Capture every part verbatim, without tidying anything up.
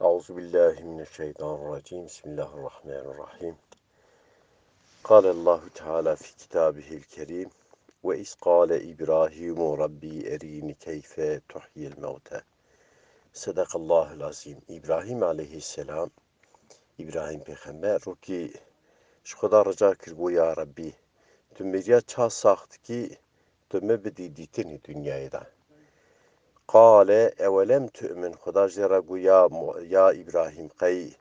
أعوذ بالله من الشيطان الرجيم. بسم الله الرحمن الرحيم. قال الله تعالى في كتابه الكريم: وإذ قال إبراهيم رب أرني كيف تحيي الموتى. صدق الله العظيم. İbrahim aleyhisselam, İbrahim pêxember rokî ji Xweda rica kir, got: Ya Rebbî, tu miriya ça sax dikî, tu min bidî dîtinî dinyayê de. Qale evelem tu'min, Xweda jê re got: Ya Mu-, ya Îbrahîm, qey,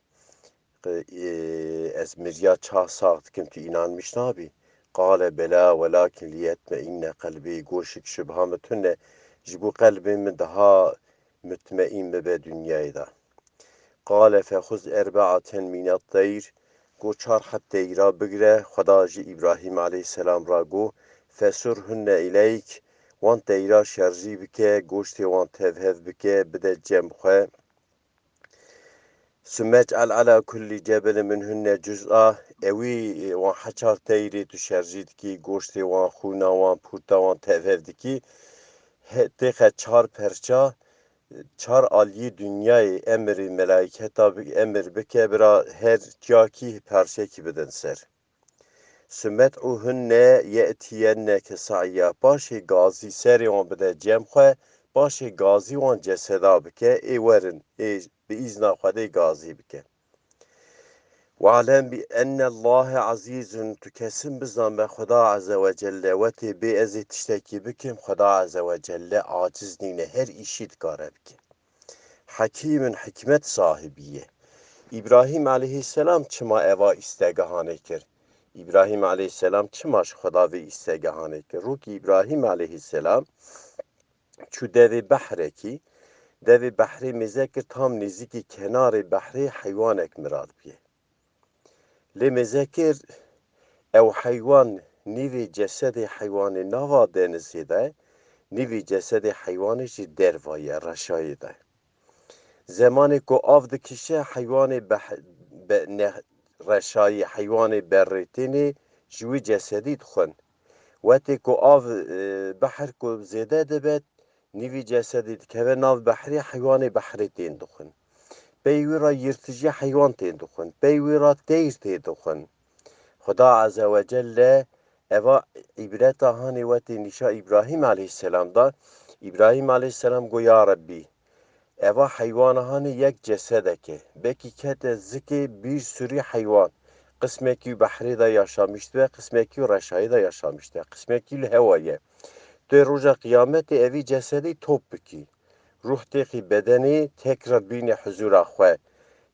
qe-, e, ez miriya ça sax dikim, tu înanmiş nabî? Qale bela welakin liyetmeinne qelbî, got: Şik şubha min tune, ji bo qelbê min daha mutmeîn bibe dinyayê de. Qale fexuz erbeaten mine teyr, got: Çar heb teyra bigire. Xweda ji Îbrahîm aleyhisselam re got: Fesurhunne ileyk, wan teyra şerjî bike, goştê wan tevhev bike, bide cem xwe. Summe ec'el ala kulli cebelin minhunne cuz'a, ewî, e, wan heçar teyrê tu şerjî dikî, goştê wan, xûna wan, pûrta wan tevhev dikî, he-, têxe çar perça, çar aliyê dinyayê emrê melaîketa bi-, emir bike, bira her çiyakî parçekî bidin ser. Summe ed'uhunne ye'tiyenneke sa'ya. Paşê gazî serê wan bide cem xwe, paşê gazî wan ceseda bike, ê werin, ê bi îzna Xwedê gazî bike. Wa'lem bi ennellahe azîzun, tu kesin bizan be Xweda Azze ve Celle, wetê bê ez ê tiştekî bikim, Xweda Azze ve Celle aciz nîne, her îşî dikare bike. Hekîmin, hikmet sahibî ye. Îbrahîm aleyhisselam çima eva îstegehanê kir? Îbrahîm aleyhisselam çima ji Xweda vê îstegehanê kir? Rokî Îbrahîm aleyhisselam çû devê behrekî, devê behrê mêze kir, tam nêzîkî kenarê behrê heywanek mirad bûye. Lê mêze kir, ew heywan, nîvê cesedê heywanê nava denizê de, nîvê cesedê heywanê jî derva ye, reşayê de. Zemanê ku av dikişe, heywanê beh-, be-, ne-, reşayê, heywanê berrê tênê ji wî cesedî dixwin. Wetê ku av, e, behr ku zêde dibe, nîvî cesedî dikeve nav behrê, heywanê behrê tên dixwin. Pey wî re yirtijî heywan tên dixwin. Pey wî re teyr tê dixwin. Xuda Azze ve Celle eva îbreta hanê wetê nîşa Îbrahîm aleyhisselam da. Îbrahîm aleyhisselam got: Ya Rebbî, eva heywana hanê yek cesedek e. Bekî kete zikê bîr sürî heywan. Qismekî behrê de yaşamîş dibe, qismekî reşayê de yaşamîş dibe, qismekî li hewa ye. Tu yê roja qiyametê evî cesedî top bikî. Ruh têxî bedenê tekrar bînî huzûra xwe.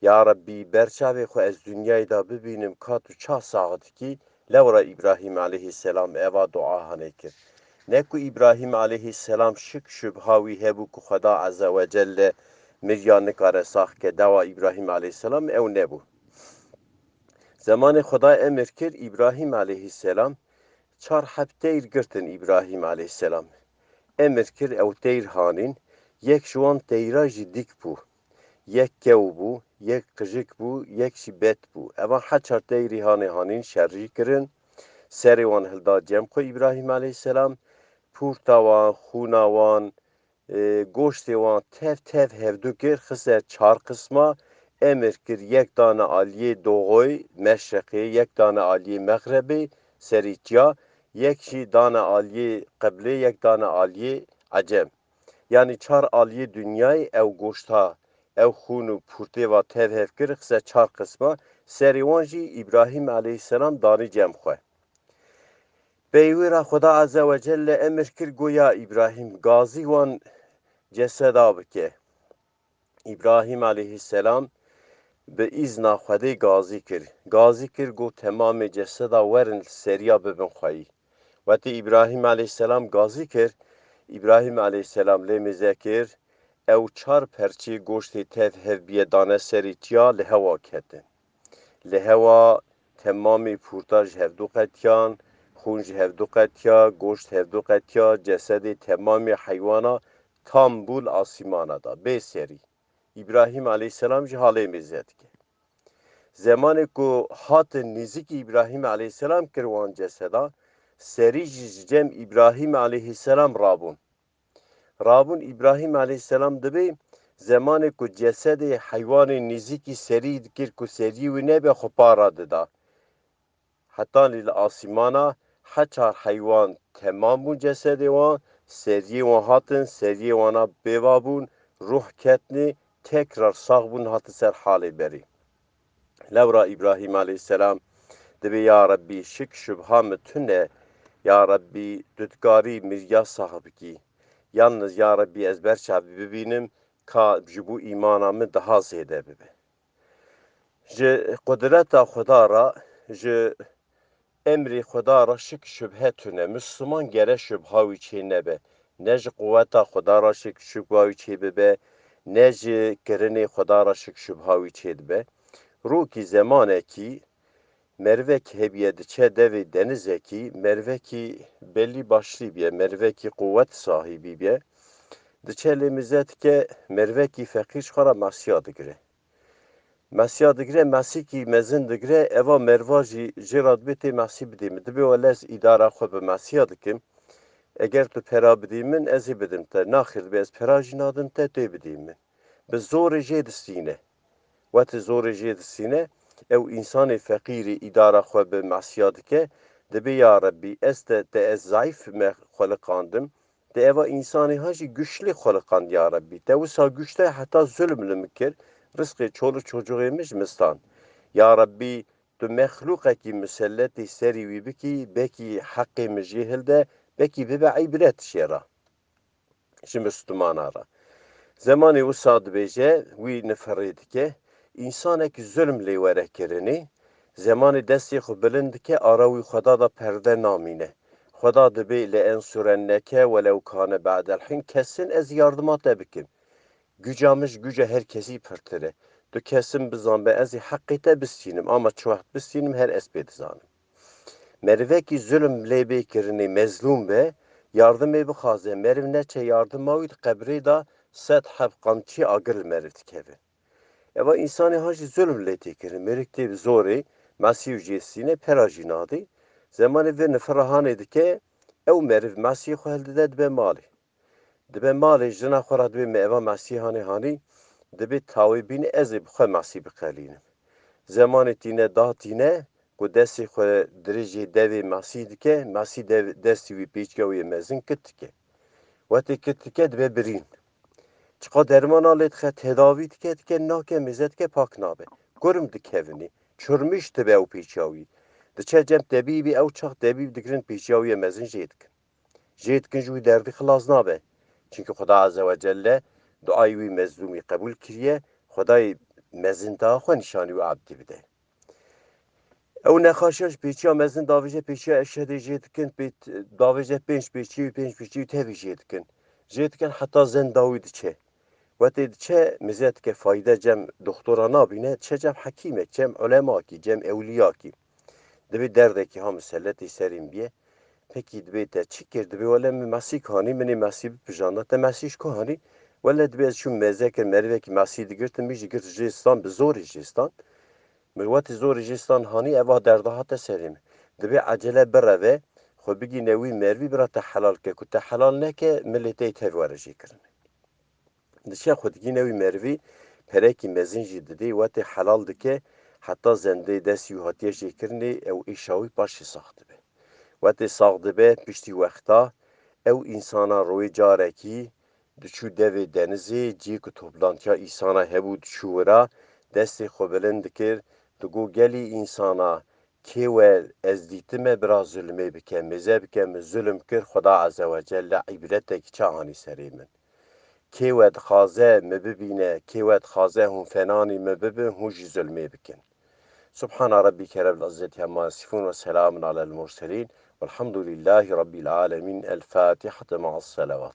Ya Rebbî, ber çavê xwe ez dinyayê de bibînim ka tu ça sax dikî, lewra Îbrahîm aleyhisselam eva dua hanê kir. Ne ku Îbrahîm aleyhisselam şik şubha wî hebû ku Xweda Azze ve Celle miriya nikare sax ke, dawa Îbrahîm aleyhisselam ew nebû. Zemanê Xwedayê emir kir, Îbrahîm aleyhisselam çar heb teyr girtin Îbrahîm aleyhisselam. Emir kir ew teyr hanîn, yek ji wan teyra jî dîk bû, yek kew bû, yek qijik bû, yek jî bet bû. Eva her çar teyrî hanê hanîn şerjî kirin, serê wan hilda cem xwe Îbrahîm aleyhisselam, pûrta wan, xûna wan, e, goştê wan tev tev hevdu kir, xiste çar qisma, emir kir, yek dane aliyê doxoy, meşreqê, yek dane aliyê mexrebê, serî çiya, yek jî dane aliyê qeblê, yek dane aliyê ecem. Yanî çar aliyê dinyayê ew goşta, ew xûn û pûrtê va tev hev kir, xiste çar qisma, serê wan jî Îbrahîm aleyhisselam danî cem xwe. Pey wî re Xuda Azze ve Celle emir kir, got: Ya Îbrahîm, gazî wan ceseda bike. Îbrahîm aleyhisselam bi îzna Xwedê gazî kir. Gazî kir, got: Temamê ceseda werin li seriya bibin xweyî. Wetê Îbrahîm aleyhisselam gazî kir, Îbrahîm aleyhisselam lê mêze kir, ew çar perçê goştê tev hev bîye dane serê çiya, li hewa ketin. Li hewa temamê pûrta ji hevdu qetiyan, xûn ji hevdu qetiya, goşt hevdu qetiya, cesedê temamê heywana tam bû li asîmana da, bê serî. Îbrahîm aleyhisselam jî halê mêze dike. Zemanê ku hatin nêzîkî Îbrahîm aleyhisselam kir wan ceseda, serî jî ji cem Îbrahîm aleyhisselam rabûn. Rabûn Îbrahîm aleyhisselam dibê, Zemanê ku cesedê heywanê nêzîkî serî dikir ku seriyê wî nebe, xwe para dida. Hetanî li asîmana he çar heywan temam bûn cesedê wan, seriyê wan hatin, seriyê wana pêva bûn, ruh ketnê, tekrar sax bûn, hatin ser halê berî. Lewra Îbrahîm aleyhisselam dibê, ya Rebbî, şik şubha min tune, ya Rebbî, tu dikarî miriya sax bikî. Yalniz ya Rebbî, ez ber çavî bibînim ka ji bo îmana min daha zêde bibe. Ji qudreta Xweda re, ji emrê Xweda re şik şubhe tune. Misliman gere şubha wî çê nebe. Ne ji quweta Xweda re şik şubha wî çê bibe, ne ji kirinê Xweda re şik şubha wî çê dibe. Rokî, zemanekî, merivek hebiye, diçe devê denizekî, merivekî belî başlî biye, merivekî quwet sahîbî biye. Diçe lê mizet dike, merivekî feqîr ji xwe re masiya digire. Mesiya digire, mesîkî mezin digire, eva merva jî jê re dibê tê mesî bidî min. Dibê wele ez îdara xwe bi mesiya dikim. Eger tu pera bidî min, ez ê bidim te. Naxir, dibê ez pera jî nadim te, tê bidî min. Bi zorê jê distîne. Wetê zorê jê distîne, ew însanê feqîrî îdara xwe bi mesiya dike, dibê ya Rebbî, ez te, te ez zayîf me xuliqandim, te eva însanê ha jî güçlü xuliqand ya Rebbî. Te wisa güç te heta zulm li min kir, rizqê çolî çocuxê min ji min stan. Ya Rebbî, tu mexlûqekî miselletî serî wî bikî, belkî heqê min jê hilde, belkî bibe îbret jê re, ji mislimana re. Zemanê wisa dibêje, wî nifirê dike, însanekî zulm lê were kirinê, zemanê destê xwe bilind dike, ara wî Xweda de perde namîne. Xweda dibê, "Le ensurenneke welew kane ba'del hîn", kesin ez yardima te bikim. Güca min ji güca her kesî pirtir e. Tu kesin bizan be, ez ê heqê te bistînim, ama çi wext bistînim, her ez pê dizanim. Merivekî zulm lê bê kirinê, mezlûm be, yardimê bixwaze, meriv neçe yardima wî, di qebrê de sed heb qamçî agir li meriv dikeve. Eva însanê ha jî zulm lê tê kirin, meriv tê bi zorê, mesî û jê stîne, pera jî nadê. Zemanê vê nifira hanê dike, ew meriv mesî xwe hildide dibe malê. Dibe malê, jina xwe re dibê, "Me eva mesî hanê hanî", dibê, "Tawê bîne, ez ê bi xwe mesî biqelînim." Zemanê tîne, da tîne, ku destê xwe dirêjê devê mesî dike, mesî dev-, destî wî pêçiya wî yê mezin kit dike. Wetê kit dike, dibe birîn. Çiqa dermana lê dixe, tedavî dike, dike, nake, mêze dike, pak nabe. Kurm dikevinî. Çurmîş dibe ew pêçiya wî. Diçe cem tebîbî, ew çax tebîb digirin, pêçiya wî yê mezin jê dikin. Jê dikin, ji wî derdî xilas nabe. Çimkî Xuda Azze ve Celle duayê wî mezlûmî qebûl kiriye, Xwedayê mezin daha xwe nîşanî wî abdî bide. Ew nexaşiya ji pêçiya mezin davêje pêçiya eşhedê jê dikin, pê-, davêje pênc pêçiyê wî, pênc pêçiyê wî tevî jê dikin. Jê dikin heta zenda wî diçe. Wetê diçe, mizet dike fayde cem doktora nabîne, diçe cem hekîmek, cem ulemakî, cem ewliyakî. Dibê derdekî ha miselletê serî min bîye. Pekî dibê te çi kir? Dibê wele min mesî hanî, min ê mesî bipijanda, te mesî ji ku hanî? Wele dibê ez çûm mêze kir, merivekî mesî digirtim, min jî girt jê stan, bi zorê jê stan. Min wetî zorê jê stan hanî, eva derda hate serê min. Dibê ecele bireve, xwe bigîne wî merivî, bira te helal ke, ku te helal neke, min lê te yê tev were jê kirinê. Diçe xwe digîne wî merivî, perekî mezin jî didê, wetê helal dike, heta zendê destî wî hatiye jêkirinê, ew êşa wî paşê sax dibe. Wetê sax dibe, piştî wexta ew însana royê carekî diçû devê denizê, ciyê ku toplantiya însana hebû, diçû wira, destê xwe bilind dikir, digot, "Gelî însana, kê we ez dîtime bira zulmê bike, mêze bike, min zulm kir, Xuda Azze ve Celle îbretekî çi anî serê min? Kê we dixwaze min bibîne, kê we dixwaze hûn fenanî min bibin, hûn jî zulmê bikin." Subhana Rabbike Rabbil İzzeti Amma Yasifun ve Selamun Alel Murselin velhamdülillahi Rabbil Alemin. El Fatiha ma'as salavat.